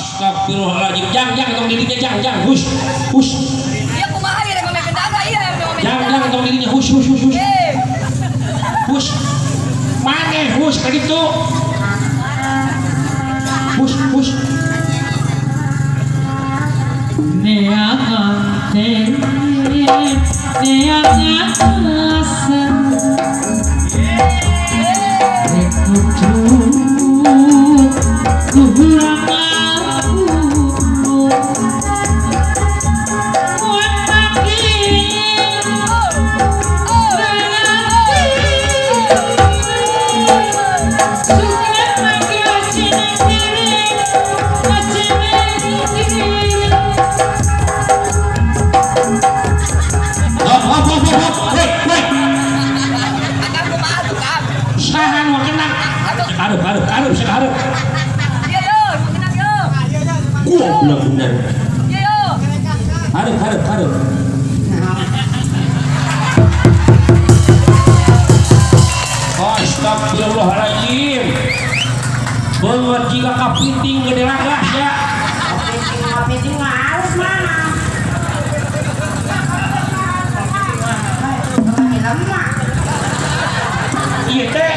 Astagfirullahaladzim. Jang, jang, tong didinya, jang, jang. Hus, hus. Iya, kumaha ieu rek ngomekeun daga ieu rek ngomekeun. Jang, jang, tong didinya. Hus, hus, hus, hus. Eh, Hus. Maneh hus ka ditu. Hus, hus. Neangan teh, neangan asa, rek kudu kurang aku. Mun makin berarti, sugan makin sini kiri, sini kiri. Hop, hop, hop, hop, hop. Woi, woi. Akang kumaha tuh, Kang? Saha nu kena? Hareup, hareup, hareup, saya hareup. Iya yo, nu kenang yo. Goblok bener. Iya yo. Hareup, hareup, hareup. Astagfirullahaladzim. Banget jika kapiting gede lagas ya. Kepiting mah halus mana? Lemak. Iya teh.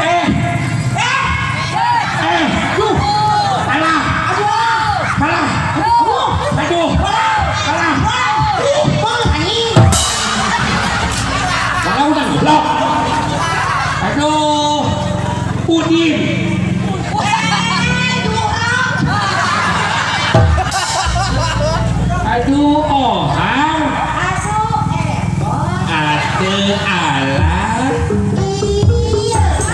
Eh. Eh. Duh. Alah. Alah. Aduh. Alah. Anjing. Mana udah goblok. Aduh. Udin. Aduh, ohang. Ate alah.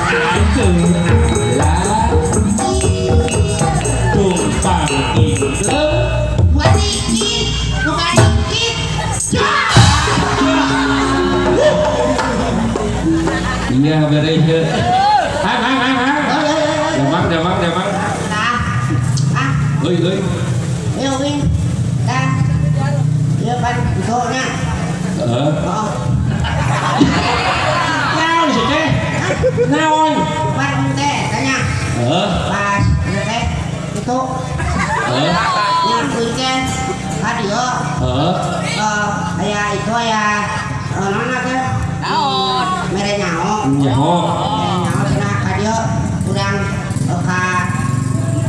Ate alah. Tumpang hidung. Bukan dikit, bukan dikit. Iya, beres. Hang, hang, hang, hang. Damang, damang, damang. Nah, ah, Heuy, heuy. ayo Win. Dah. Iya pan, itu nya. Heeh. Oh, Naon sih teh? Naon? pan teh, tanya. Heeh. Pas, ieu teh, itu. Heeh. Nya kuing teh, ka dieu. Heeh. Eh, aya itu aya naon teh? Naon? Mere nyaho. Nyaho. Mere nyaho cenah ka dieu urang ka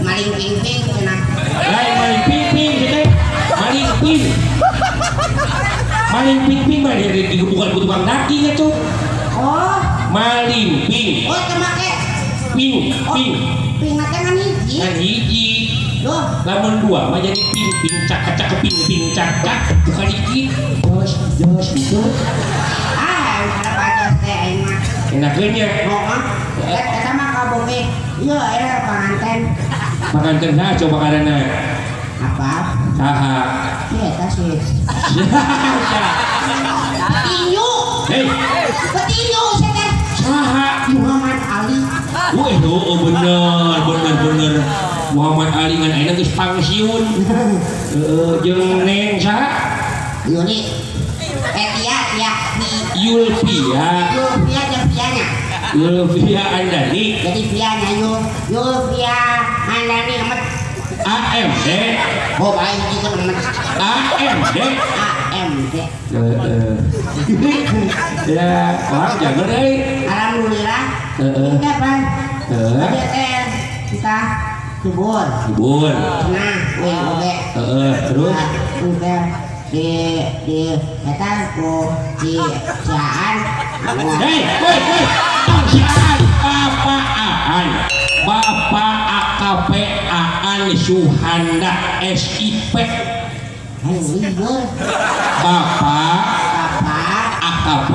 maling ping-ping cenah. Lain maling ping-ping sih teh. Maling ping. Maling ping-ping mah di bukan tukang daging itu. Oh, Maling ping. oh teu make. Ping, Oh, ping. ping teh ngan hiji. Ngan hiji. Duh, Lamun dua mah jadi ping ping cak cak ping ping cak cak bukan dikit. Jos jos gitu. Ah, ada pacar teh aing mah. Enakeun nya. Heeh. Eta mah ka bumi. Ieu era panganten. Panganten saha coba karena Apa? Saha? Ieu eta sih. Petinju. Hei, Petinju sia teh. saha? Muhammad Ali. Wih, oh, bener, bener, bener. Muhammad Ali ngan ayeuna geus pangsiun. Heeh, jeung neng saha? Yuni. Eh Tia, Tia. Di Yulpia. Yulpia jeung Pianya. Yulpia Andani. Jadi Pianya Yul Yulpia Andani emet. AMD. Oh, baik itu emet. AMD. AMD. Heeh. Ya, orang jago deui. Alhamdulillah. Heeh. Ini pan. Heeh. Tadi teh kita hibur. Hibur. Nah, we oge. Heeh, terus Nah, di eta ku di siaan. Hei, woi, woi, tong siaan, Bapak Aan, Bapak AKP Aan Suhanda SIP, Ayo libur. Bapak Bapak AKP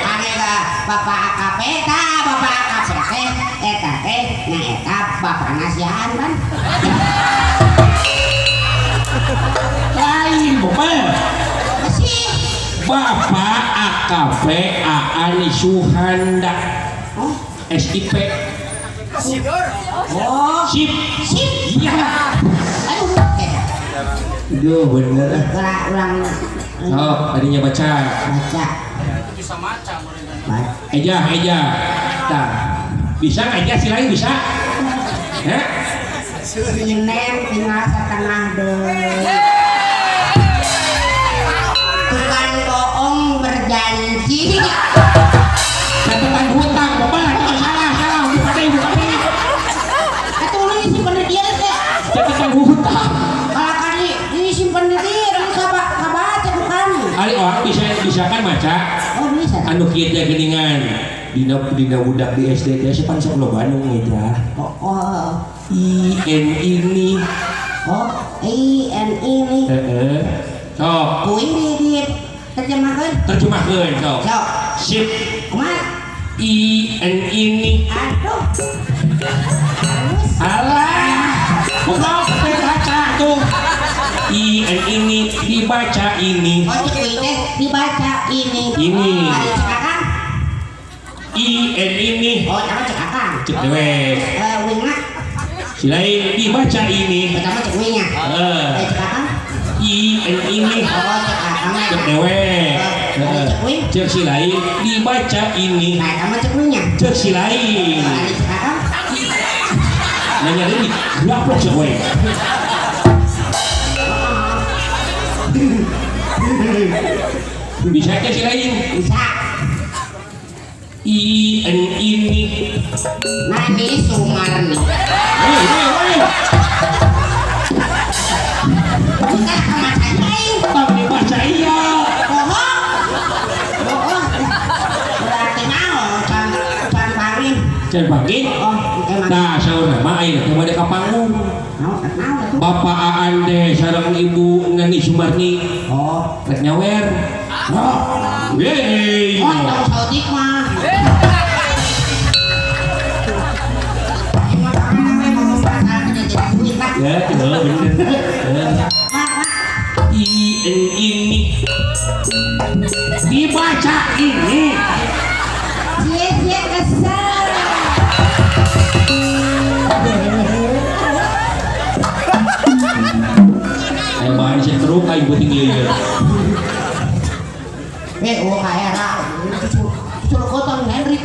ane ka Bapak AKP ta Bapak AKP teh eta teh nya eta bapana siaan kan. Lain Bapak. Masih. Bapak AKP Aan Suhanda Oh, SIP. oh. Sip. Sip. Iya. Aduh. Aduh, bener. Ulang ulang. Oh, tadinya baca. Baca. Baca. Eja, eja. Tah. Bisa nggak eja si lain bisa? Hah? Inem tinggal setengah deui. Tukang bohong berjanji. Catatan hutang, bapak. Salah, salah. Buka deui, buka deui. Atuh ini simpen di dia teh. Catatan hutang. Kalau kali ini simpen di dia, ini kabaca bukan. Ali orang bisa bisa kan maca. Oh bisa. Anu kieu teh geuningan. Dina dina budak di SD teh sepan sok loba nu ngeja. Oh, oh, I N ini. Oh, I N ini. Heeh. Sok, Ku ini di terjemahkan. Terjemahkeun sok. Sok, Sip. Kumaha? I N ini. Aduh. Halus. Alah. Goblok teh baca tuh. I N ini dibaca ini. Oh, cek kuing teh dibaca ini. Ini. Ari cek akang. I N ini. Oh, jangan cek akang. Cek dewek. Eh, wingna. Si lain dibaca ini. Pertama cek wingnya. Heeh. Eh, cek akang. I N ini. Oh, cek akang. Cek dewek. Heeh. Cek wing. Cek si lain dibaca ini. Nah, kamu cek wingnya. Cek si lain. Ari cek akang. Nanya ini gaplok cek we. Bisa cek si lain. Bisa. I N ini. Nani Sumarni. Woi, woi, woi. Bukan sama saya. Tong dibaca iya. Bohong. Bohong. Berarti naon can can paring. Can panggil. Oh, emang. Nah, saur nama ayeuna teh bade ka panggung. Naon naon atuh? Bapak Aan teh sareng Ibu Nani Sumarni Oh. rek nyawer. Oh. Yeay. Oh, tong saudik mah. Emang apa ngomong pasal jadi duit lah. Ya, itu bener. Eh. Mak, mak. I N ini dibaca ini. Cie cie kesel. Ayo bahan saya teruk aing penting ieu ieu. Eh, oh kaera. Suruh kotong Henry.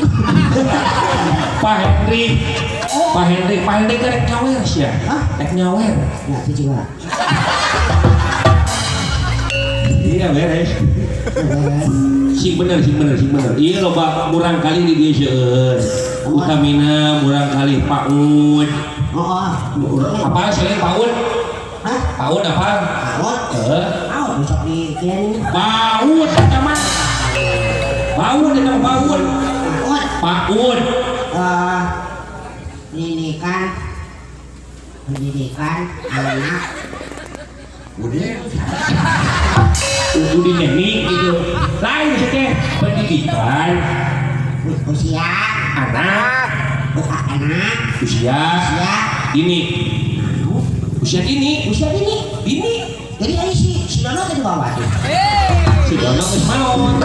Pak Henry. Pak Henry, Pak Henry teh rek nyawer sia. Hah? Rek nyawer. Ya, itu juga. Iya beres. Sing bener, sing bener, sing bener. Iya loba murang kali di dieu seueur. Utamina murang kali PAUD. Oh, oh. Apa selain PAUD? Hah? PAUD apa? PAUD? Heeh. PAUD besok di kieu. PAUD eta mah. PAUD eta mah PAUD. PAUD. PAUD. Eh, pendidikan pendidikan anak Budi Neni gitu. Lain sih teh pendidikan usia anak bukan anak usia usia dini. Usia dini, usia dini. Dini. Jadi ini si si Dono tadi bawa tuh. Si Dono geus maot.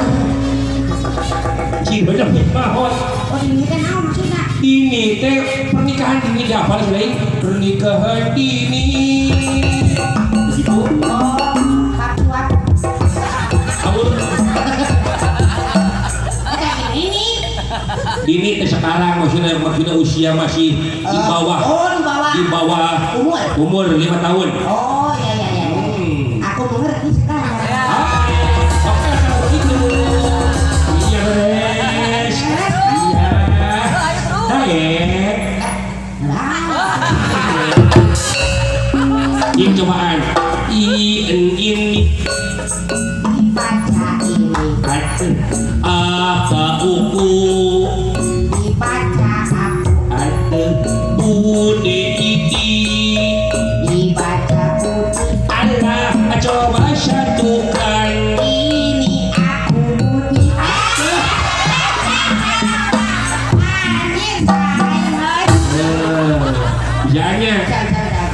Si Dono geus maot. Oh, dini teh naon maksudna? Dini teh pernikahan dini dihafal selain pernikahan dini. Begitu. Oh, papua. Aur Eta ini. Dini teh sekarang maksudnya maksudnya usia masih di bawah Oh, di bawah. Di bawah Umur. Umur 5 tahun. Oh, iya iya iya. Hmm. Aku mengerti sekarang. Ah, oke kalau begitu. Iya beres. Iya. Nah, ya. Lah. Ini cobaan. I N ini Dibaca ini. Apa uku Dibaca aku. Ate U D I T Dibaca putih. Allah coba satukan. Ini aku putih. Anjir, saya. Eh, bisanya.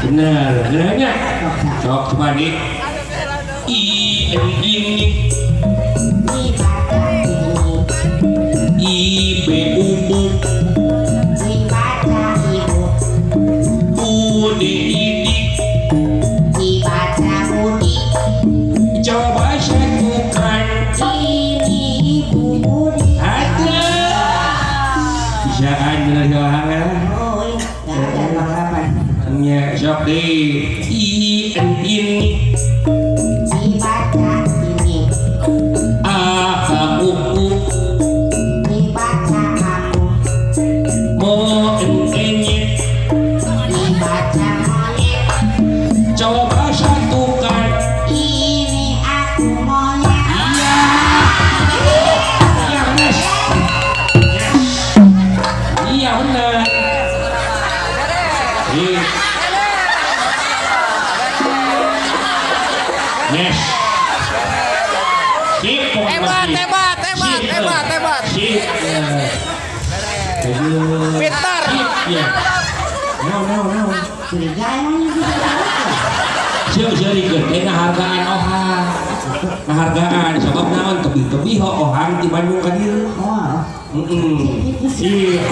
Bener, benernya. Sok coba nih. I N ini Dibaca ini. I B U U Dibaca ibu. U D I D Dibaca budi. Coba satukan. Ini ibu budi. Ada. Bisa kan bener jawabannya? Oh, iya. Ya, ya, apa? Nya Sip, pokoknya Hebat, sip. hebat, hebat, Sip, hebat, hebat. Sip. Aduh. Pintar. Sip, ya. No, no, no. Curiga emang gitu. Sieu seurikeun teh ngahargaan ohang. Ngahargaan sabab naon tebih-tebih ohang ti Bandung ka dieu. Oh. Heeh. Sip.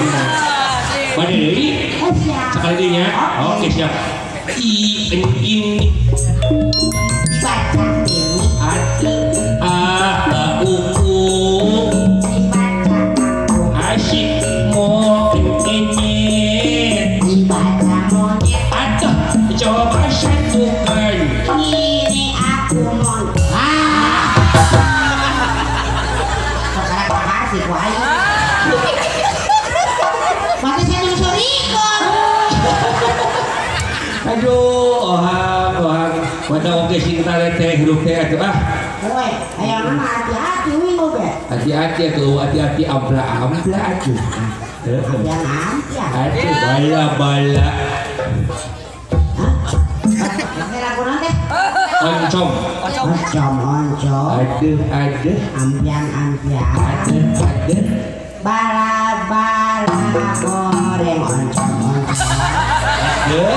Bade deui? Oh, siap. Sekali deui nya. Oke, siap. I N ini Dibaca ini, A A U U dibaca aku, asyik mo ini dibaca monyet. Atau coba satukan. Ini aku monyet. Ah. Perkara pakar sih ku aing. Mati saya nyusurikeun. Aduh, ohang, ohang. Mata oke sing teh hirup teh atuh ah. Woi, ayo mah hati-hati wing oge. Hati-hati atuh, hati-hati ampla-ampla atuh. Yang ampiang. Atuh bala-bala. Hah? Ini lagu naon teh? Oncom. Oncom oncom. Aduh, aduh. Ampiang ampiang. Aduh, aduh. Bala bala goreng oncom oncom. Aduh.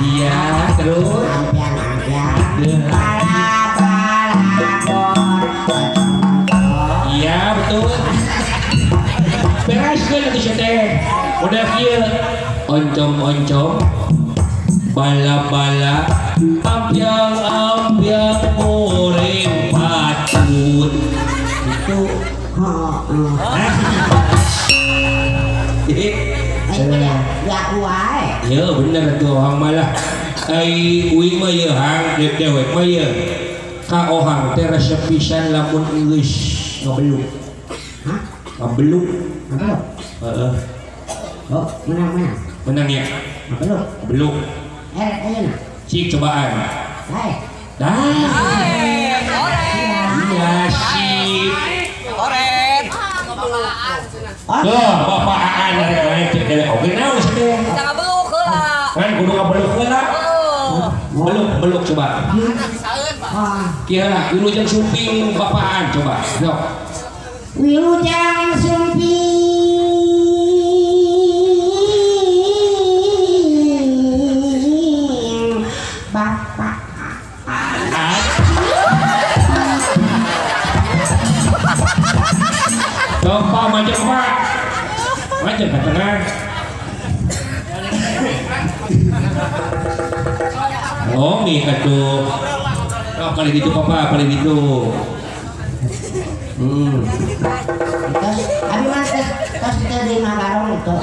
Iya, terus. Ampiang ampiang. Aduh. Bala bala goreng oncom oncom. Iya, betul. Bereskeun atuh sia teh. Udah kieu. Oncom-oncom. Bala-bala. Ampiang-ampiang goreng patut. Itu. Heeh. Eh, Ya aku wae. Ya bener tuh ohang malah. Ai uing mah ieu hang dewek mah ieu. Ka ohang teh resep pisan lamun geus ngabeluk. Hah? Ngabeluk. Ngabeluk? Heeh. Oh, menang menang. Menang ya? Ngabeluk. Ngabeluk. Ayeuna. Cik cobaan. Bae. Dah. Oret. Iya sip. Oret. Oh, Tuh, bapak Aan dari naik cek dewek oge naon sih teh. Kita ngabeluk heula. Kan kudu ngabeluk heula. Heeh. Beluk, beluk coba. Wah. Kieu lah, wilujeng sumping bapak Aan coba. Sok. Wilujeng sumping Bapak. Aan. Sok Pak, maju Pak. Maju ke tengah. Oh, nih atuh. Oh, kali gitu Papa, kali gitu. Terus abi mah tos teu di Magarong itu.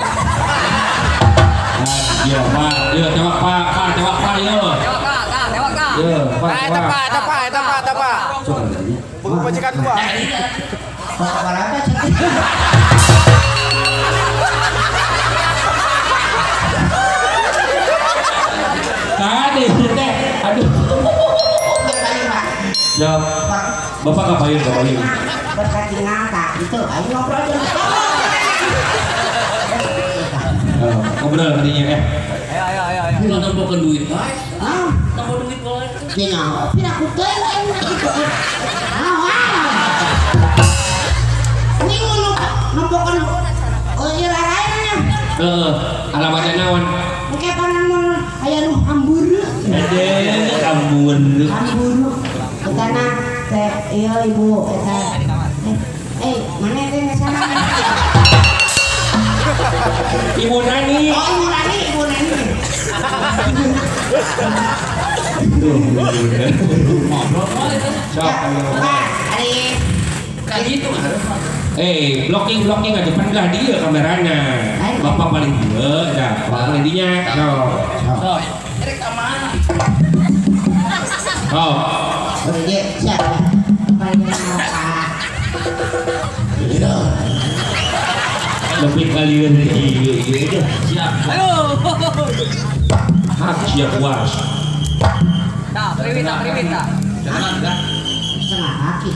Iya, Pak. Yo, tewak Pak, Pak, tewak Pak, yo. Tewak Kak, Kak, tewak Kak. Yo, Pak, Nah, eta Pak. Pak, eta Pak, eta Pak, eta Pak. Sok kali. Buku majikan gua. Kok berapa cek? Tadi teh, aduh. Kali Pak. Ya, Bapak ngapain, ngapain? Berkati ngangkat itu, ayo ngobrol dulu. Ngobrol tadinya eh. Ayo ayo ayo ayo. Ulah nempokeun duit wae. Ah, Nempo duit wae. dia nyaho. Pira ku teuing aing mah kitu. Ah, ah. Ini nu nempokeun oh ieu raraina. Heeh, alamatnya naon? Engke panan mun aya nu hamburu. Ade, ambur. Hamburu. Eta na teh ieu ibu eta. Mana teh sana? Ibu Nani. Oh, Ibu Nani, Ibu Nani. Ngobrol wae teh. Sok. Ya, Pak, ari Kayak gitu harus. Eh, blocking blocking aja pan belah dia kameranya. Bapak paling dia, dah. Bapak paling dinya. Sok. Sok. Rek ka mana? Sok. Oh, iya, siap. Paling Pak. Lebih kalian iya iya. Siap. Ayo. Hak siap was. Tah, priwit tah, priwit tah. Jangan enggak. Setengah kaki.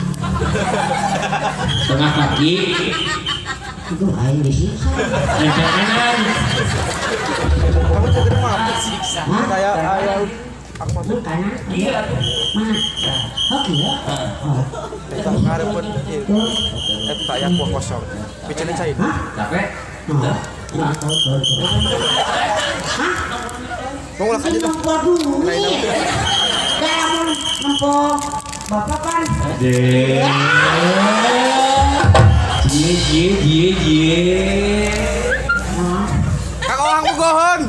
Tengah kaki, Aduh, aing disiksa. lenceng kanan. Kamu jadi mah. Hah? Kayak ayah Bukan. Iya tuh. Mana? Oh iya. Eta ngareupun ieu. Eta aya kuah kosong. Biceuna cai. Capek? Hah? Mau ulah aja tuh. Nempo duit. Dalam nempo bapak kan. Deh. Jie jie jie jie. Kang Ohang bogohon.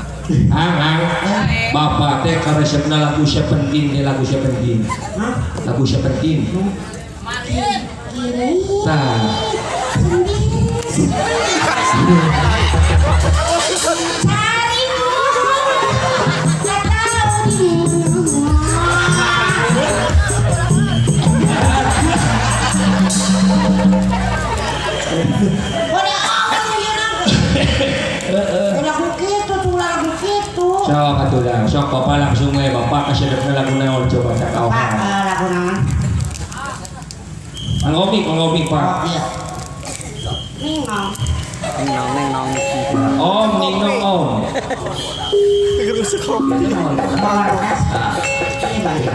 Ang ang. Bapak teh karesepna lagu Seventeen teh lagu Seventeen. Lagu Seventeen. Kiri. Tah. Cari gak tahu di mana. Udah, lagu gitu tuh, lagu gitu. Sok atuh dah. Sok bapak langsung we bapak kasedepna lagu naon coba tak Pak, ohang. lagu naon? Mang Omik, Mang Omik Pak. Oh, iya. Ningong. Om Ningong Om. Gerusuk kopi. Bawa Ini balik.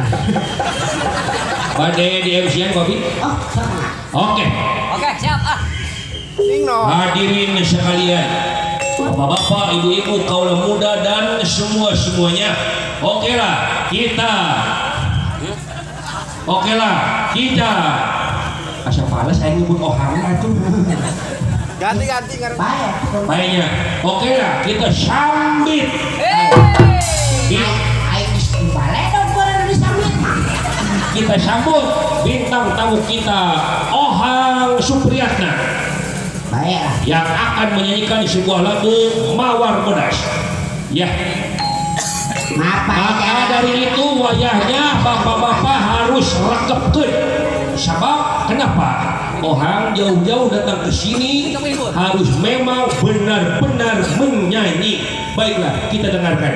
Bade di MC-an kopi. Oh, sok nggak? Oke. Oke, siap ah. Ning no. Hadirin sekalian, bapak-bapak, ibu-ibu, kaula muda dan semua-semuanya. Oke lah, kita. Oke lah, kita. Asa pales aing nyebut ohang atuh. Ganti-ganti ngaran. Baik. Baiknya. Oke lah, kita sambit. Hey. Aing geus dibaledog bareng disambit mah. Kita sambut bintang tamu kita Ohang Supriyatna Baik lah. yang akan menyanyikan sebuah lagu Mawar Bodas. Ya, Maaf maka aja. dari itu wayahnya bapak-bapak harus rekepkeun. Sebab kenapa? Ohang jauh-jauh datang ke sini harus memang benar-benar menyanyi. Baiklah, kita dengarkan.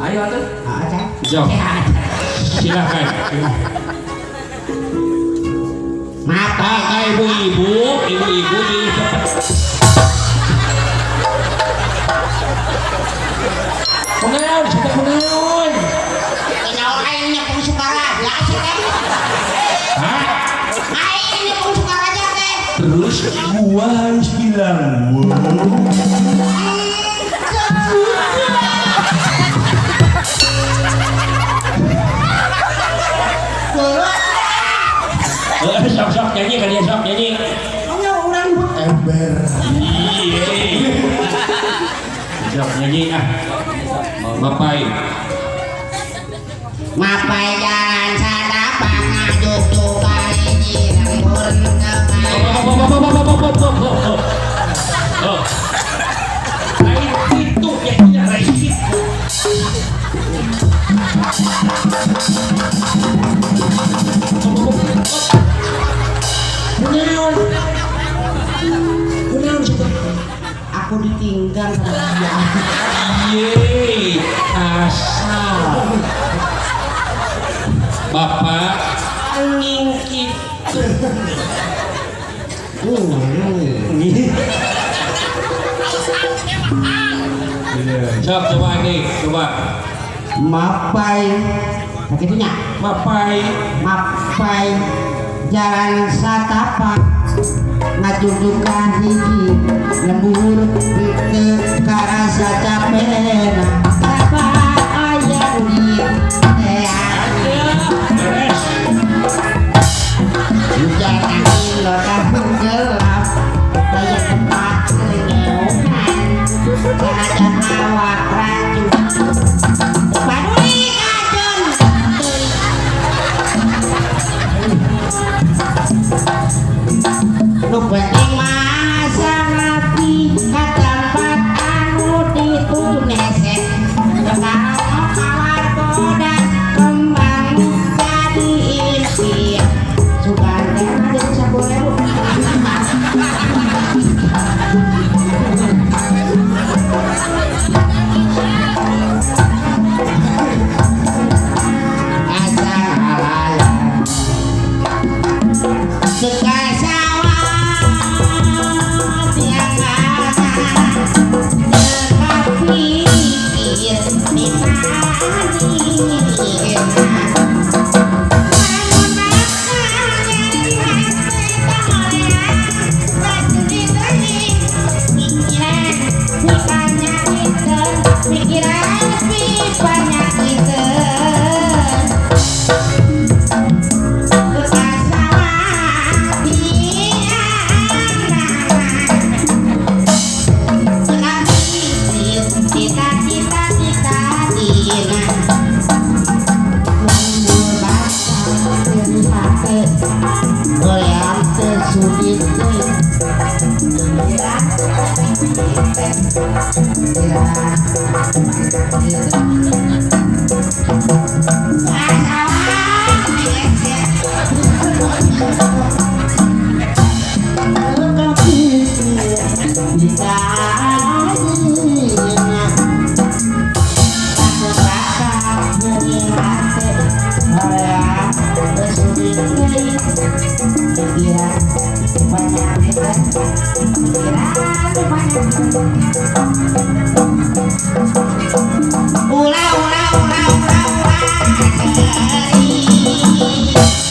Ayo atuh. Ah, aja. Jauh. Silakan. Maaf Maka ibu-ibu, ibu-ibu di tempat. Kunaon, sudah kunaon. Kenyawa aing nyepung Sukaraja sih teh. Hah? Aing nyepung Sukaraja teh. Terus gua harus bilang, wow. Eh, sok sok nyanyi kan ya sok nyanyi. Hanya orang nyebut ember. Iya. Sok nyanyi ah. Mapai. Mapai jalan sadapang ngajuk kali lembur kemai. Oh. Lain itu nyanyinya lain itu. Kunaon? Kunaon coba? Aku ditinggal sama dia. Yeay, asal. Bapak ngingkit. Sok coba nih, coba. Mapai. Begitunya. Mapai. Mapai jalan satapak ngajujukan hiji lembur teu karasa capena apa aya ulit teh Beres. hujan angin lotah gelap daya tempat lengeohan sanajan awak racun paduli kacun nu penting masa rapi ka tempat anu dituju nesek.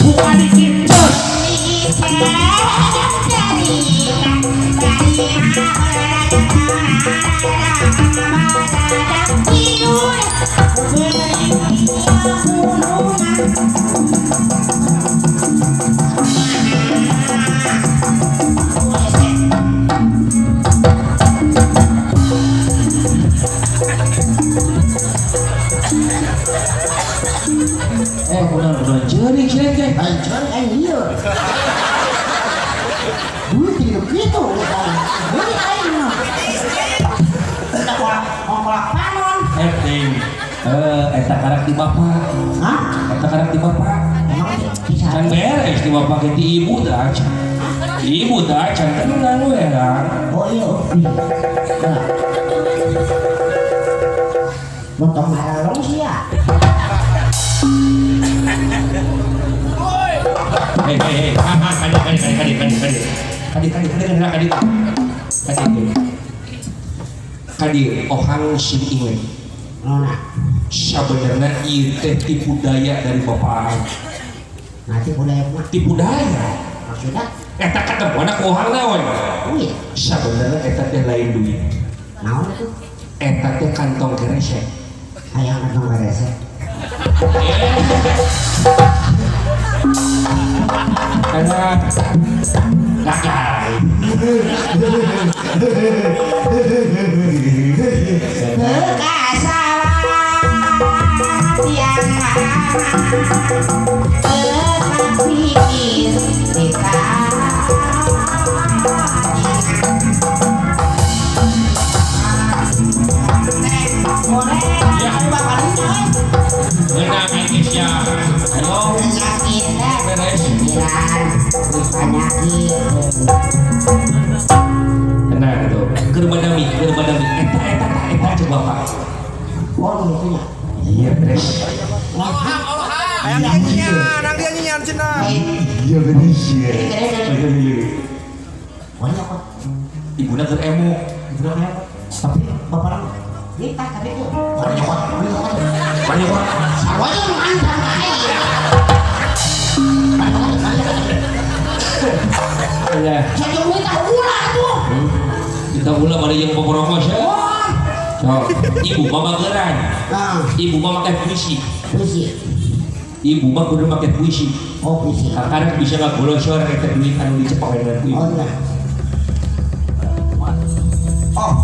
Buka dikit, cus. Udah jerik sih teh. Hancur aing ieu. Duit tidak gitu. Duit aing mah. Kita kolak panon. Eta karak di bapak. Hah? Eta karak di bapak. Emang bisa. Can beres di bapak ke ti ibu dah. Ibu dah can tenang we lah. Oh iya. Nah. Motong halong sih ya. Hei, hei, kadi, kadi, ohang sing inget. Nona. Sabenerna ieu teh tipu daya dari bapak. Nah, tipu daya mah. Tipu daya. Maksudnya? Eta katempuan ku ohang naon? Duit. Sabenerna eta teh lain duit. Naon itu? Eta teh kantong keresek. Hayang kantong keresek. Karena gagal. Menang Indonesia. Ayo. Beres. Tenang tuh. Keur badami, eta eta eta coba Pak. Oh, gitu ya. Iya, beres. Hayang nyanyian, nang dia nyanyian cenah. Iya beres ya. Banyak kok. Ibuna keur emo. Ibuna emo. Tapi bapak minta tapi itu. Banyak kok. Banyak kok. Sarwanya nu ancam aing. Iya. Saya minta ulah tuh. Kita ulah pada yang pemorongos ya. So, ibu mah bageran. Ibu mah make puisi. Puisi. Ibu mah kudu make puisi. Oh, puisi. Karena bisa ngagolosor eta duit anu dicepak dengan ku ibu. Oh, iya. Oh,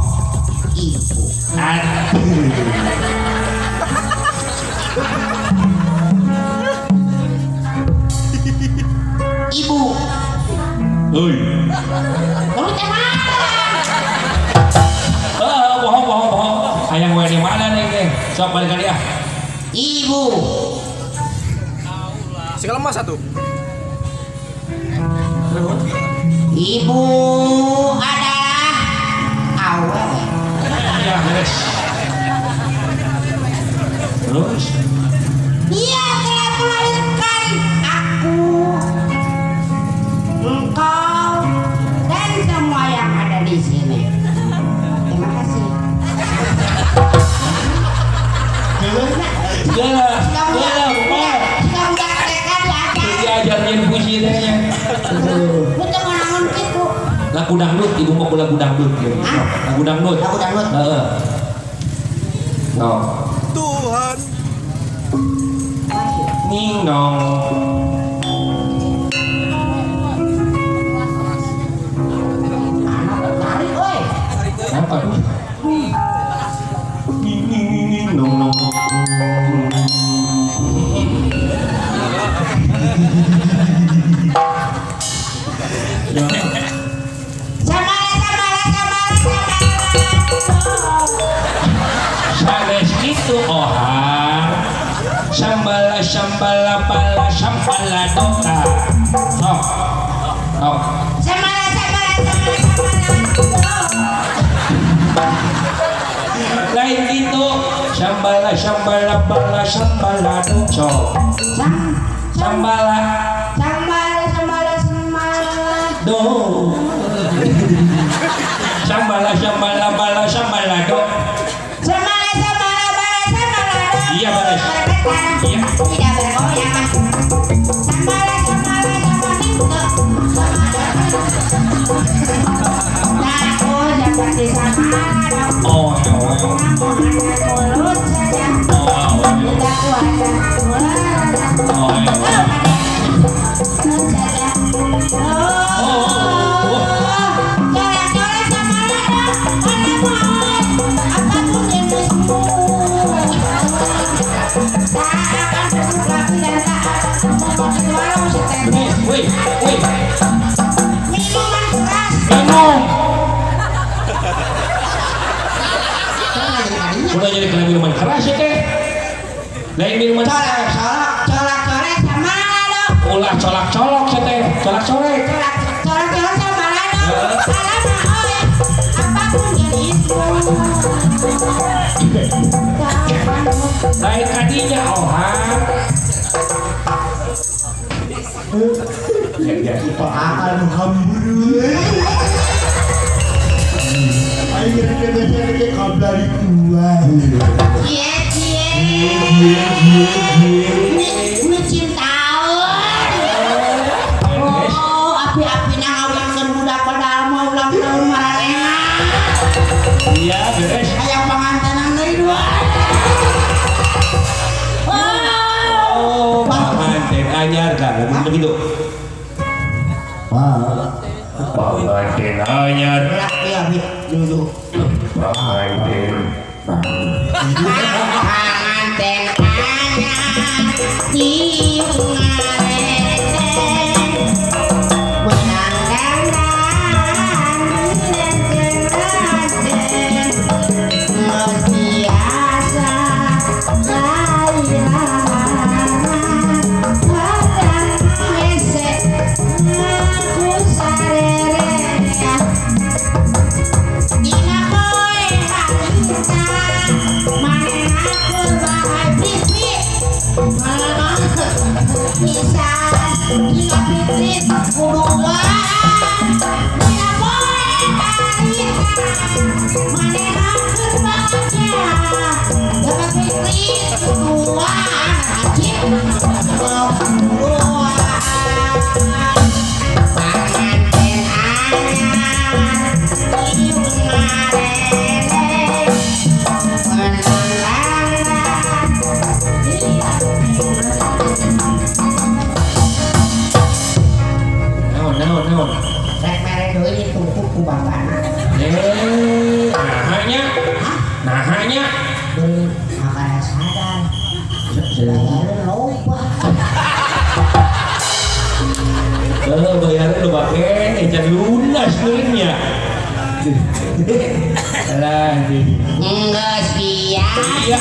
ibu. Ibu. Oi. Kamu cemana? Bohong. Hayang we di mana nih teh? Sok balik kali ah. Ibu. Segala emas satu. Ibu adalah awewe. Ya, beres. Terus? Dia telah melahirkan aku, engkau, dan semua yang ada di sini. Terima kasih. Gelah, Pak. Sudah TK diajar. Diajarnya puisi teh nya. Lu teu nganaon kitu. Lagu dangdut, ibu mau lagu dangdut ya. Lagu dangdut. Lagu dangdut. Heeh. No. Tuhan. Ning nong. Anak tarik oi. Apa tuh? Ning ning ning nong nong. Sambala sambala bala sambala doka. Sok. Sok. Sambala sambala sambala sambala. Lain gitu. Sambala sambala bala sambala do. Sok. Sambala sambala sambala sambala do. Sambala sambala bala sambala do. Sambala sambala bala sambala do. Iya balas. Iya. Tidak bergoyang. Sambala sambala sambala do. Aku seperti sambala do. Oh, oh, mulut saja. Oh, tidak kuasa. Oh, woi, woi. Minuman keras. Minum. Udah jadi kena minuman keras ya teh. Lain minuman colak colok colak colek sama lado. Ulah colak colok ya teh, colak colek. Colak colak colok sama lado. Alamak oi, apapun jenismu. Lain kadinya ohang. Ya, ya. Akan hambur. Ayo kita cari kabel dua. Cie cie. Ini cintaun. Oh, api-api ngawinkeun budak padahal mau ulang tahun maranehna. Iya, beres. Hayang pangantenan deui dua. Oh, panganten anyar kan, begitu. Panganten anyar. Iya, iya, dulu. Panganten. Panganten anyar tiung ngareten. Menang dandan lenten-lenten. Geus biasa bayaran. Kadang hese ngaku sarerea. Dina poe harita manehna keur bae pipit. Pisan dina pipit kuduan. Dina poe harita manehna keur bahagia. Dapat pipit kuduan anjing kuduan. Panganten anyar tiung ngareleng. Menang dandan Naon, naon, naon. Rek mere deui ditumpuk ku bapana. Nahanya, nahanya. Deui makana sadar. Bayaran loba. Bayaran loba keneh, can lunas meureunnya. Alah, jadi. Geus biasa. Iya.